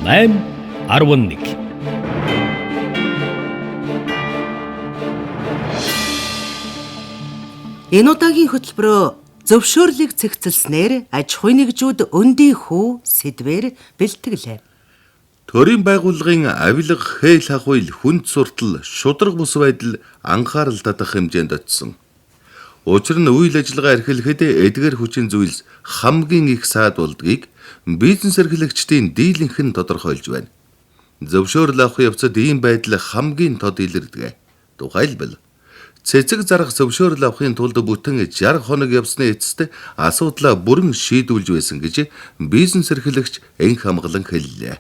8 11. Энэ удаагийн хөтөлбөрөө зөвшөөрлийг цэгцэлснээр аж ахуйн нэгжүүд өндий хүү сэдвээр бэлтгэлээ. Төрийн байгууллагын авилга, хээл хахуйл, хүнд суртал, шударга бус байдал анхаарал татах хэмжээнд очсон. Учир нь үйл ажиллагаа эрхлэхэд эдгээр хүчин зүйлс хамгийн их саад болдгийг бизнес эрхлэгчдийн дийлэнх нь тодорхойлж байна. Зөвшөөрөл авах явцад ийм байдал хамгийн тод илэрдэг. Тухайлбал цэцэг зарах зөвшөөрөл авахын тулд бүтэн 60 хоног явсны эцэст асуудлаа бүрэн шийдвүлж байсан гэж бизнес эрхлэгч Энх хамгалан хэллээ.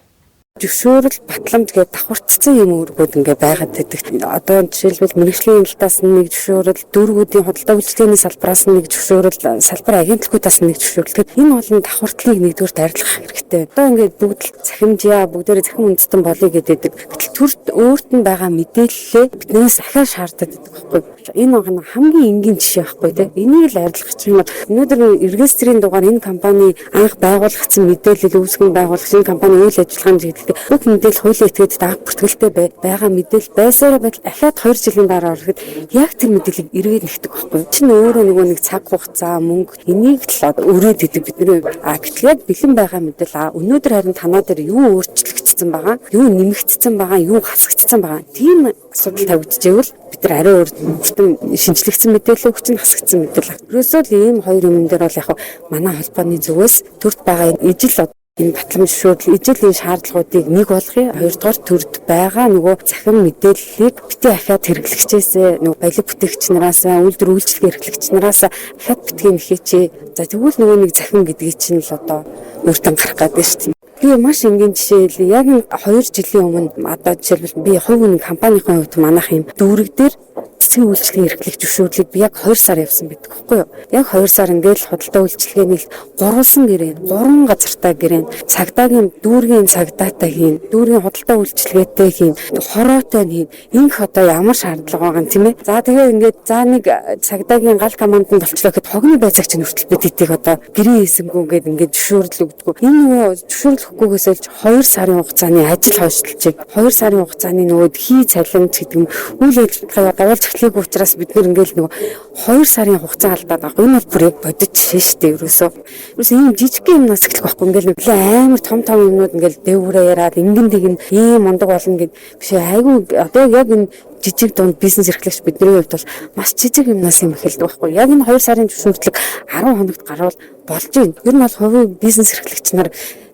Зөвшөөрөл, батламж гэдэг давхарцсан юм үүргүүд ингээ байгаад байдаг. Одоо жишээлбэл мэргэжлийн талаас нь нэг зөвшөөрөл, дүүргүүдийн худалдаа үйлчилгээний салбараас нь нэг зөвшөөрөл, салбар агентлагуудаас нэг зөвшөөрөл. Тэгэхээр энэ олон давхартлыг нэгдүгээр дайрлах хэрэгтэй. Одоо ингээд бүгд л цахимжия, бүгдээрээ цахим үндэстэн болъё гэдэг. Гэтэл төрт өөрт нь байгаа мэдээллээ биднээс ахиад шаарддаг байдаг байхгүй. Энэ хамгийн энгийн жишээ байхгүй те. Энийг л арилгах юм бол өнөөдөр регистрийн дугаар энэ компани анх байгуулагдсан мэдээлэл үүсгэн байгуулагч энэ компани үйл ажиллагааны гэдэг бүх мэдээлэл хуулийн этгээдэд анх бүртгэлтэй байгаа мэдээлэл байсаараа байтал ахиад 2 жилийн дараа ороход яг тэр мэдээллийг эргээд нэгтгэх байхгүй. Чин өөрөө нөгөө нэг цаг хугацаа мөнгө энийг л өрөөд идэг бидний. А гэтэл яг бэлэн байгаа мэдээлэл өнөөдөр харин танаа дээр юу өөрчлөгдсөн байгаа, юу нэмэгдсэн байгаа, юу хасагдсан байгаа. Тийм асуудал тавигдчихвэл бид нар арай өөр бүтэн шинжлэгдсэн мэдээлэл өгч нь хасагдсан мэдээлэл. Ерөөсөө л ийм хоёр юм дээр бол яг манай холбооны зүгээс төрд байгаа ижил энэ батламж зөвшөөрөл ижил энэ шаардлагуудыг нэг болгоё. Хоёрдугаар төрд байгаа нөгөө захин мэдээллийг битгий ахиад хэрэглэгчээсээ нөгөө баялаг бүтээгч нараас үйлдвэр үйлчилгээ эрхлэгч нараас ахиад битгий нэхээч. За тэгвэл нөгөө нэг захин гэдгийг чинь л одоо өөртөө гарах гэдэг шүү дээ. Би маш энгийн жишээ хэлье. Яг энэ 2 жилийн өмнө одоо жишээлбэл би хувь нэг компанийн хувьд манайх юм дүүрэг дээр цэцгийн үйлчилгээний эрхлэх зөвшөөрлийг би яг 2 сар явсан байдаг байхгүй юу? Яг 2 сар ингээл худалдаа үйлчилгээний гурвалсан гэрээ, 3 газартай гэрээ, цагдаагийн дүүргийн цагдаатай хийн, дүүргийн худалдаа үйлчилгээтэй хийн, хороотой хийн. Инх одоо ямар шаардлага байгаа юм тийм ээ? За тэгээ ингээд за нэг цагдаагийн гал команданд болчлоо гэхэд хогны байцаагч нь хүртэл бид эдийг одоо гэрээ хийсэнгүү гээд ингээд зөвшөөрөл өгдөггүй. Энэ нөгөө зөвшөөрөл өгөхгүйгээс олж 2 сарын хугацааны ажил хойшлж, 2 сарын хугацааны нөгөө хий цалинж гэдэг юм үйл ажиллагаа давуулж эхлэегүй учраас бид нэр ингээл нөгөө 2 сарын хугацаа алдаад байгаа. Энэ бол бүр яг бодит жишээ шүү дээ ерөөсөө. Ерөөсөө ийм жижиг юмнаас эхлэх байхгүй ингээл нэг амар том том юмнууд ингээл дээгүүрээ яриад ингэн тэгин ийм мундаг болно гэд биш айгүй одоо яг энэ жижиг дунд бизнес эрхлэгч бидний хувьд бол маш жижиг юмнаас юм эхэлдэг байхгүй. Яг энэ 2 сарын зөвшөөрлөг 10 хоногт гарвал болж байна. Ер нь бол хувийн бизнес эрхлэгч нар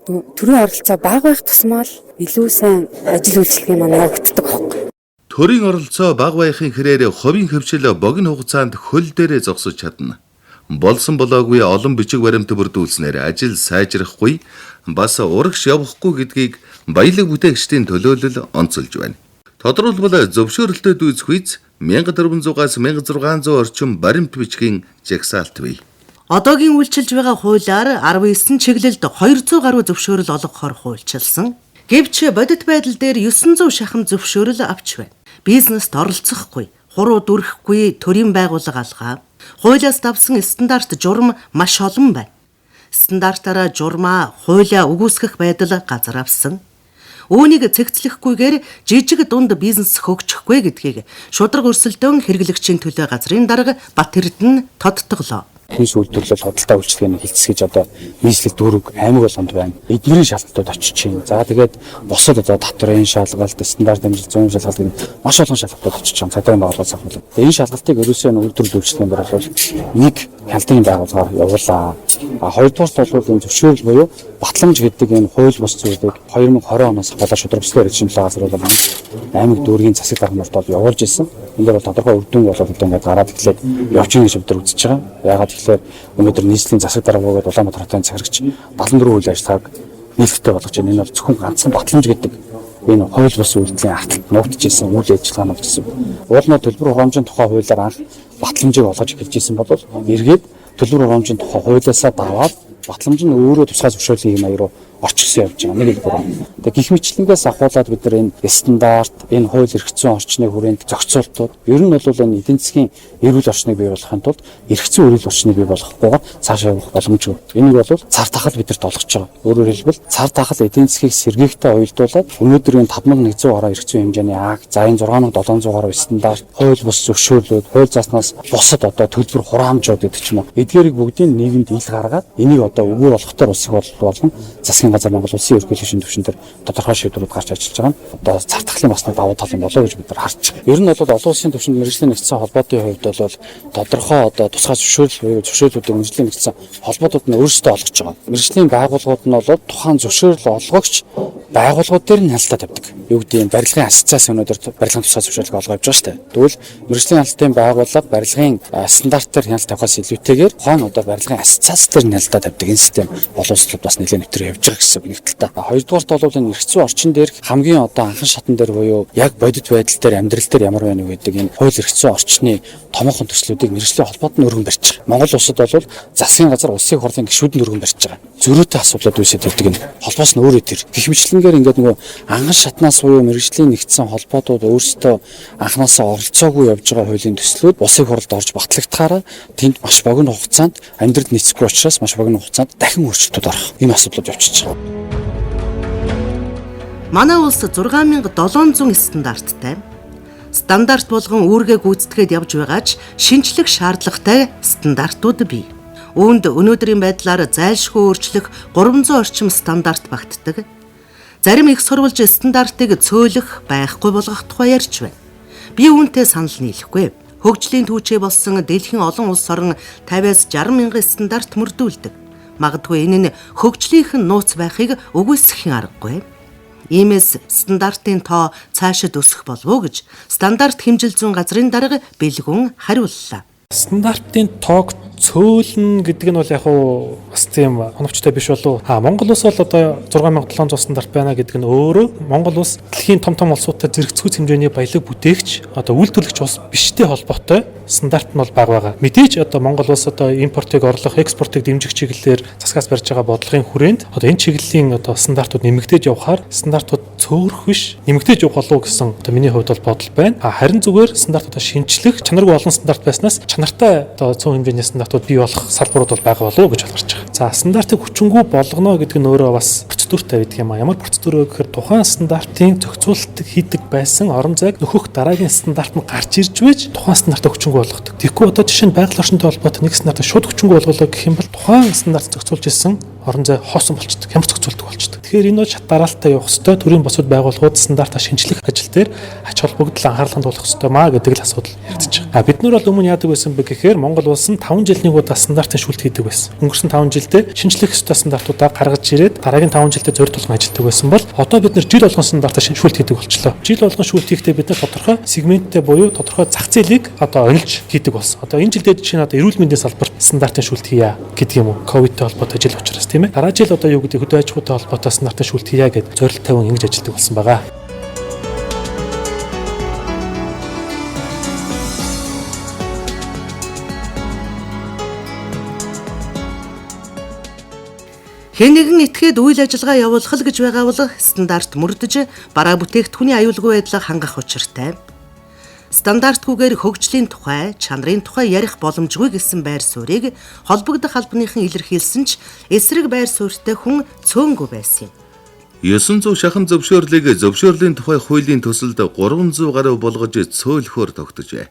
төрийн оролцоо бага байх тусмаа л илүү сайн ажил үйлчилгээ маань явагддаг байхгүй. Төрийн оролцоо бага байхын хэрээр хувийн хөвшил богино хугацаанд хөл дээрээ зогсож чадна. Болсон болоогүй олон бичиг баримт бүрдүүлснээр ажил сайжрахгүй бас урагш явахгүй гэдгийг баялаг бүтээгчдийн төлөөлөл онцолж байна. Тодорхойлбол зөвшөөрөлтөд үүсэх 1400-аас 1600 орчим баримт бичгийн жагсаалт бий. Одоогийн үйлчилж байгаа хуулиар 19 чиглэлд 200 гаруй зөвшөөрөл олгохоор хуульчилсан. Гэвч бодит байдал дээр 900 шахам зөвшөөрөл авч байна. Бизнест оролцохгүй, хуруу дүрхэхгүй төрийн байгууллага алгаа. Хуулиас давсан стандарт журам маш олон байна. Стандартаараа журмаа хуулиа үгүйсгэх байдал газар авсан. Үүнийг цэгцлэхгүйгээр жижиг дунд бизнес хөгжихгүй гэдгийг шударга өрсөлдөөн хэрэглэгчийн төлөө газрын дарга Бат Эрдэнэ тодтоглоо. Хинс үйлдвэрлэл худалдаа үйлчилгээний хэлцэж одоо нийслэл дүүрэг аймаг болгонд байна. Эднэрийн шалгалтууд очиж байна. За тэгээд бусад одоо татварын шалгалт, стандарт амжилт, зүйн шалгалт гэх маш олон шалгалтууд очиж байгаа. Цагдаагийн байгууллагаас авах. Тэгээд энэ шалгалтыг ерөөсөө үйлдвэрлэл үйлчилгээний дээр бол нэг хяналтын байгууллагаар явуулаа. А хоёрдугаар бол энэ зөвшөөрөл буюу батламж гэдэг энэ хууль бус зүйлийг 2020 оноос ахуулаад шударга бусдын хэрэгжимлээ газар бол аймаг дүүргийн засаг дарга нарт бол явуулж ирсэн. Энэ дээр бол тодорхой үр дүн болоод одоо ингээд гараад эхлээд явж байгаа гэж бид нар үзэж байгаа. Яагаад тэгэхээр өнөөдөр нийслэлийн засаг дарга бөгөөд Улаанбаатар хотын захирагч 74 үйл ажиллагааг нээлттэй болгож байна. Энэ бол зөвхөн ганцхан батламж гэдэг энэ хууль бус үйлдэлийн арталт нуугдчихсэн үйл ажиллагаа нь болсон. Уул нь төлбөр хураамжийн тухай хуулиар анх батламжийг олгож эхэлж исэн бол эргээд төлбөр хураамжийн тухай хуулиасаа даваад батламж нь өөрөө тусгай зөвшөөрлийн юм аяг руу орчилсан явж байгаа. Нэг л буруу. Тэгээ гих мэтлэнгээс ахуулаад бид нар энэ стандарт, энэ хууль эрх зүйн орчны хүрээнд зохицуултууд ер нь бол энэ эдийн засгийн эрүүл орчныг бий болгохын тулд эрх зүйн эрүүл орчныг бий болгохгүйгээр цаашаа явах боломжгүй. Энийг бол цар тахал бидэрт олгож байгаа. Өөрөөр хэлбэл цар тахал эдийн засгийг сэргийгтэй уялдуулаад өнөөдөр энэ 5100 гаруй эрх зүйн хэмжээний акт, за энэ 6700 гаруй стандарт, хууль бус зөвшөөрлүүд, хууль зааснаас бусад одоо төлбөр хураамжууд гэдэг ч юм уу. Эдгээрийг бүгдийг нийгэмд ил гаргаад энийг одоо үгүй болгохтоор улсын болон засгийн газар Монгол улсын ерөнхийлөгчийн түвшин дээр тодорхой шийдвэрүүд гарч ажиллаж байгаа нь одоо цар тахлын бас нэг давуу тал юм болоо гэж бид нар харж байгаа. Ер нь бол олон улсын түвшинд мэргэжлийн нэгдсэн холбоотын хувьд бол тодорхой одоо тусгай зөвшөөрөл буюу зөвшөөрлүүдийг мэргэжлийн нэгдсэн холбоотууд нь өөрсдөө олгож байгаа. Мэргэжлийн байгууллагууд нь бол тухайн зөвшөөрөл олгогч байгууллагууд дээр нь хяналтаа тавьдаг. Юу гэдэг юм, барилгын ассоциац өнөөдөр барилгын тусгай зөвшөөрлийг олгоо явж байгаа шүү дээ. Тэгвэл мэргэжлийн хяналтын байгууллага барилгын стандарт дээр хяналт тавихаас илүүтэйгээр тухайн одоо барилгын ассоциац дээр нь хяналтаа тавьдаг энэ систем олон улсад бас нэлээд нэвтрээ явж байгаа гэсэн нэг талтай. Хоёрдугаарт бол энэ эрх зүйн орчин дээр хамгийн одоо анхан шатан дээр буюу яг бодит байдал дээр амьдрал дээр ямар байна вэ гэдэг энэ хууль эрх зүйн орчны томоохон төслүүдийг мэргэжлийн холбоот нь өргөн барьж байгаа. Монгол улсад бол засгийн газар улсын хурлын гишүүд нь өргөн барьж байгаа. Зөрүүтэй асуудлууд үүсээд байдаг энэ холбоос нь өөрөө тэр. Гэх мэтлэнгээр ингээд нөгөө анхан шатнаас буюу мэргэжлийн нэгдсэн холбоотууд өөрсдөө анханасаа оролцоогүй явж байгаа хуулийн төслүүд улсын хурлд орж батлагдахаараа тэнд маш богино хугацаанд амьдралд нийцэхгүй учраас маш богино хугацаанд дахин өөрчлөлтүүд орох ийм асуудлууд явчихж байгаа. Манай улс 6700 стандарттай. Стандарт болгон үүргээ гүйцэтгээд явж байгаа ч шинжлэх шаардлагатай стандартууд бий. Үүнд өнөөдрийн байдлаар зайлшгүй өөрчлөх 300 орчим стандарт багтдаг. Зарим их сурвалж стандартыг цөөлөх, байхгүй болгох тухай ярьж байна. Би үүнтэй санал нийлэхгүй. Хөгжлийн түүчээ болсон дэлхийн олон улс орон 50-аас 60 мянган стандарт мөрдүүлдэг. Магадгүй энэ нь хөгжлийнх нь нууц байхыг үгүйсгэхийн аргагүй. Иймээс стандартын тоо цаашид өсөх болов уу гэж стандарт хэмжил зүйн газрын дарга Бэлгүн хариуллаа. Стандартын тоог цөөлнө гэдэг нь бол яг уу бас тийм оновчтой биш болов. Монгол улс бол одоо 6700 стандарт байна гэдэг нь өөрөө Монгол улс дэлхийн том том улсуудтай зэрэгцгүй хэмжээний баялаг бүтээгч одоо үйлдвэрлэгч улс биштэй холбоотой стандарт нь бол бага байгаа. Мэдээж одоо Монгол улс одоо импортыг орлох, экспортыг дэмжих чиглэлээр засгаас барьж байгаа бодлогын хүрээнд одоо энэ чиглэлийн одоо стандартууд нэмэгдэж явхаар стандартууд цөөрөх биш, нэмэгдэж явах болов гэсэн одоо миний хувьд бол бодол байна. Харин зүгээр стандартуудаа шинжлэх, чанаргүй олон стандарт байснаас чанартай одоо цөөн хэмжээний стандартууд бий болох салбарууд бол байгаа болов уу гэж бодож байгаа. За, стандартыг хүчингү болгоно гэдэг нь өөрөө бас процедуртай байдаг юм а. Ямар процедур вэ гэхээр тухайн стандартын зохицуулалт хийдэг байсан орон зайг нөхөх дараагийн стандарт нь гарч ирж байж тухайн стандартыг хүчингү болгодог. Тэгэхгүй одоо жишээ нь байгаль орчинтой холбоотой нэг стандартыг шууд хүчингү болголоо гэх юм бол тухайн стандарт зохицуулж ирсэн орон зай хоосон болчдөг. Ямар зохицуулдаг болчдөг. Тэгэхээр энэ бол шат дараалттай явах ёстой. Төрийн босод байгууллагууд стандартаа шинжлэх ажил дээр ач холбогдол анхаарал хандуулах ёстой маа гэдэг л асуудал яригдчих. Бид нар бол өмнө яадаг байсан бэ гэхээр Монгол улс нь 5 жилийн нэг удаа стандартын шүүлт хийдэг байсан. Өнгөрсөн 5 жилдээ шинжлэх ёстой стандартуудаа гаргаж ирээд дараагийн 5 жилдээ зорилт болгон ажилладаг байсан бол одоо бид нар жил болгон стандартаа шүүлт хийдэг болчлоо. Жил болгон шүүлт хийхдээ бид нар тодорхой сегменттэй буюу тодорхой зах зээлийг одоо онилж хийдэг болсон. Одоо энэ жилдээ жишээ нь одоо эрүүл мэндийн салбарт стандартын шүүлт хийя гэдэг юм уу? Ковидтэй холбоотой жил учраас тийм ээ. Дараа жил одоо юу гэдэг хөдөө аж ахуйтай холбоотой стандартын шүүлт хийя гэд зорилт тавин ингэж ажилладаг болсон байгаа. Хэн нэгэн этгээд үйл ажиллагаа явуулах л гэж байгаа бол стандарт мөрдөж бараа бүтээгдэхүүний аюулгүй байдлыг хангах учиртай. Стандартгүйгээр хөгжлийн тухай, чанарын тухай ярих боломжгүй гэсэн байр суурийг холбогдох албаныхан илэрхийлсэн ч эсрэг байр суурьтай хүн цөөнгүй байсан юм. 900 шахан зөвшөөрлийг зөвшөөрлийн тухай хуулийн төсөлд 300 гаруй болгож цөөлөхөөр тогтожээ.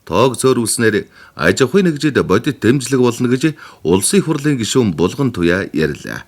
Тоог цөөрүүлснээр аж ахуйн нэгжид бодит дэмжлэг болно гэж улсын хурлын гишүүн Булган Туяа ярьлаа.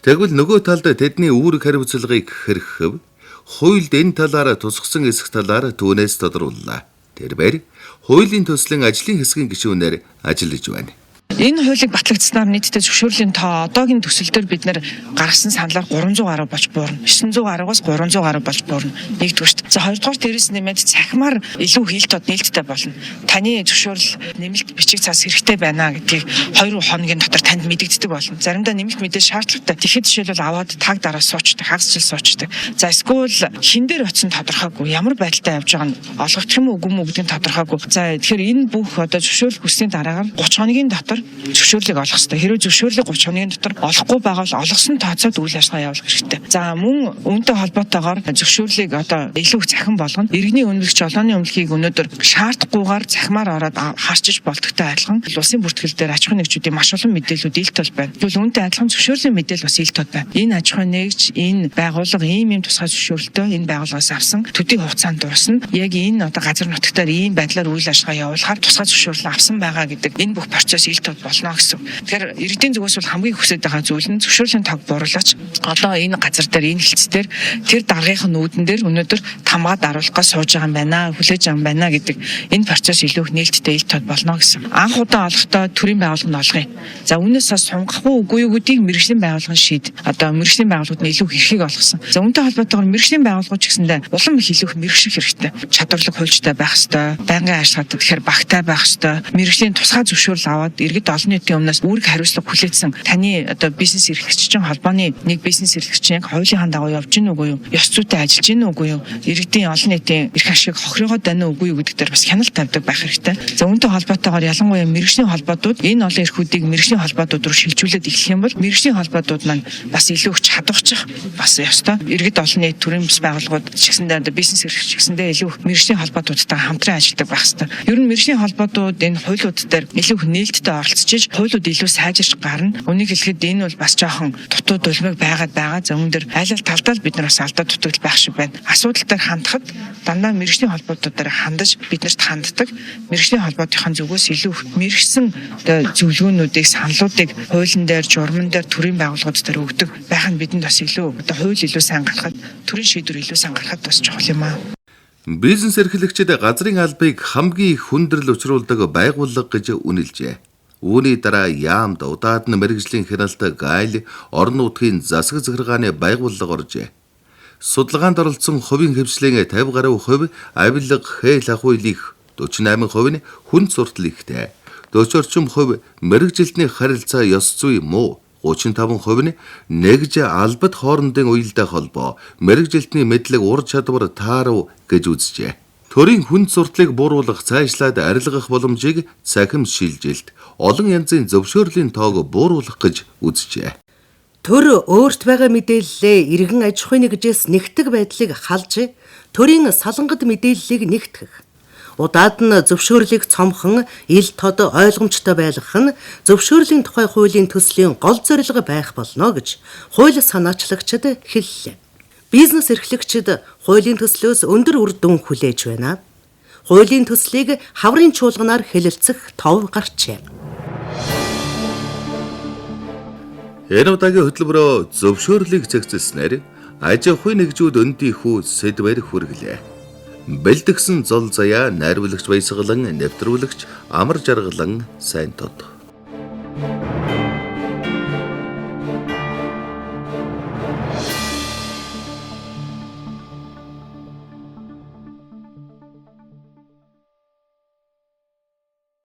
Тэгвэл нөгөө талд тэдний үүрэг хариуцлагыг хэрхэв хуульд энэ талаар тусгасан хэсэг талаар түүнээс тодрууллаа. Тэрбээр хуулийн төслийн ажлын хэсгийн гишүүнээр ажиллаж байна. Энэ хуулийг батлагдсанаар нийтдээ зөвшөөрлийн тоо одоогийн төсөл дээр бид нэр гаргасан саналаар 300 гаруй болж буурна. 900 гаруйгаас 300 гаруй болж буурна. Нэгдүгüрт. За хоёрдугаар дээрээс нэмээд цахимаар илүү хилт нээлттэй болно. Таны зөвшөөрөл нэмэлт бичиг цаас хэрэгтэй байна гэдгийг 2 хоногийн дотор танд мэдэгддэг болно. Заримдаа нэмэлт мэдээ шаардлагатай. Тэгэхэд жишээлбэл аваад таг дараа суучдаг, хагас жил суучдаг. За эсвэл хин дээр очсон тодорхойгүй, ямар байдалтай явж байгаа нь олгогдох юм уу үгүй юм уу гэдгийг тодорхойгүй. За тэгэхээр энэ бүх одоо зөвшөөрөл хүссний дараагаар 30 хоногийн дотор зөвшөөрлийг олох хэрэгтэй. Хэрвээ зөвшөөрлийг 30 хоногийн дотор олохгүй байгаа бол олгосон тооцоод үйл ажиллагаа явуулах хэрэгтэй. За мөн үүнтэй холбоотойгоор зөвшөөрлийг одоо илүү их цахим болгоно. Иргэний үнэмлэх, жолооны үнэмлэхийг өнөөдөр шаардахгүйгээр цахимаар ороод харчиж болдогтой адилхан улсын бүртгэл дээр аж ахуйн нэгжүүдийн маш олон мэдээллүүд ил тол байна. Тэгвэл үүнтэй адилхан зөвшөөрлийн мэдээлэл бас ил тод байна. Энэ аж ахуйн нэгж, энэ байгууллага ийм тусгай зөвшөөрөлтөй энэ байгууллагаас авсан төдий хугацаанд дуусна. Яг энэ одоо газар нутагтаар ийм байдлаар үйл ажиллагаа явуулахаар тусгай зөвшөөрөл авсан байгаа гэдэг энэ бүх процесс ил тод болно гэсэн. Тэгэхээр иргэдийн зүгээс бол хамгийн хүсэж байгаа зүйл нь зөвшөөрлийн тоог бууруулаач. Одоо энэ газар дээр, энэ хэлц дээр тэр даргынх нь үүдэн дээр өнөөдөр тамгаа даруулах гэж сууж байгаа юм байна, хүлээж байгаа юм байна гэдэг энэ процесс илүү их нээлттэй ил тод болно гэсэн. Анх удаа олохдоо төрийн байгууллага нь олгоё. За үүнээс хойш сунгах уу үгүй юу гэдгийг мэргэжлийн байгууллага нь шийд. Одоо мэргэжлийн байгууллагууд нь илүү их эрхийг олгосон. За үүнтэй холбоотойгоор мэргэжлийн байгууллагууд ч гэсэндээ улам их илүү их мэргэших хэрэгтэй. Чадварлаг хуульчтай байх ёстой. Байнгын ажиллагаатай тэгэхээр багтай байх ёстой. Мэргэжлийн тусгай зөвшөөрөл аваад иргэд олон нийтийн өмнөөс үүрэг хариуцлага хүлээсэн таны одоо бизнес эрхлэгчийн холбооны нэг бизнес эрхлэгч яг хуулийн дагуу явж гин үгүй юу? Ёс зүйтэй ажиллаж гин үгүй юу? Иргэдийн олон нийтийн эрх ашиг хохирогоод байна уу үгүй юу гэдэг дээр бас хяналт тавьдаг байх хэрэгтэй. За үүнтэй холбоотойгоор ялангуяа мэргэжлийн холбоотууд энэ олон эрхүүдийг мэргэжлийн холбоотууд руу шилжүүлээд эхлэх юм бол мэргэжлийн холбоотууд маань бас илүү их чадварчих бас ёстой. Иргэд олон нийт төрийн бус байгууллагууд ч гэсэндээ одоо бизнес эрхлэгч гэсэндээ илүү их мэргэжлийн холбоотуудтай хамтран ажилладаг байх ёстой. Ер нь мэргэжлийн холбоотууд энэ хуулиуд дээр илүү их нээлттэй оролцож хуулиуд илүү сайжирч гарна. Үнийг хэлэхэд энэ бол бас жоохон дутуу дулмиг байгаад байгаа. За үүн дээр аль аль талдаа л бид нар бас алдаа дутагдал байх шиг байна. Асуудал дээр хандхад дандаа мэргэжлийн холбоотуудаар хандаж биднэрт ханддаг. Мэргэжлийн холбоотынхон зүгээс илүү их мэргэсэн одоо зөвлөгөөнүүдийг, саналуудыг хуулийн дээр, журман дээр, төрийн байгууллагууд дээр өгдөг байх нь бидэнд бас илүү одоо хууль илүү сайн гаргахад, төрийн шийдвэр илүү сайн гаргахад бас чухал юм аа. Бизнес эрхлэгчид газрын албыг хамгийн их хүндрэл учруулдаг байгууллага гэж үнэлжээ. Үүний дараа яамд удаад нь мэргэжлийн хяналт гайл орон нутгийн засаг захиргааны байгууллага оржээ. Судалгаанд оролцсон хувийн хэвшлийн 50 гаруй хувь авилга, хээл ахуйл их, 48% нь хүнд суртал ихтэй. 40 орчим хувь мэргэжилтний харилцаа ёс зүй муу, 35% нь нэгж албад хоорондын уялдаа холбоо, мэргэжилтний мэдлэг ур чадвар таарав гэж үзжээ. Төрийн хүнд суртлыг бууруулах, цаашлаад арилгах боломжийг цахим шилжилт, олон янзын зөвшөөрлийн тоог бууруулах гэж үзжээ. Төр өөрт байгаа мэдээллээ иргэн аж ахуйн нэгжээс нэгтгэх байдлыг халж, төрийн салангат мэдээллийг нэгтгэх. Удаад нь зөвшөөрлийг цомхон, ил тод ойлгомжтой байлгах нь зөвшөөрлийн тухай хуулийн төслийн гол зорилго байх болно гэж хууль санаачлагчид хэллээ. Бизнес эрхлэгчид хуулийн төслөөс өндөр үр дүн хүлээж байна. Хуулийн төслийг хаврын чуулганаар хэлэлцэх тов гарчээ. Энэ удаагийн хөтөлбөрөө зөвшөөрлийг зэгцэлснээр аж ахуйн нэгжүүд өндийнхүү сэдвээр хүргэлээ. Бэлдгсэн зол заяа найруулагч Баясгалан, нэвтрүүлэгч Амар Жаргалан сайн тод.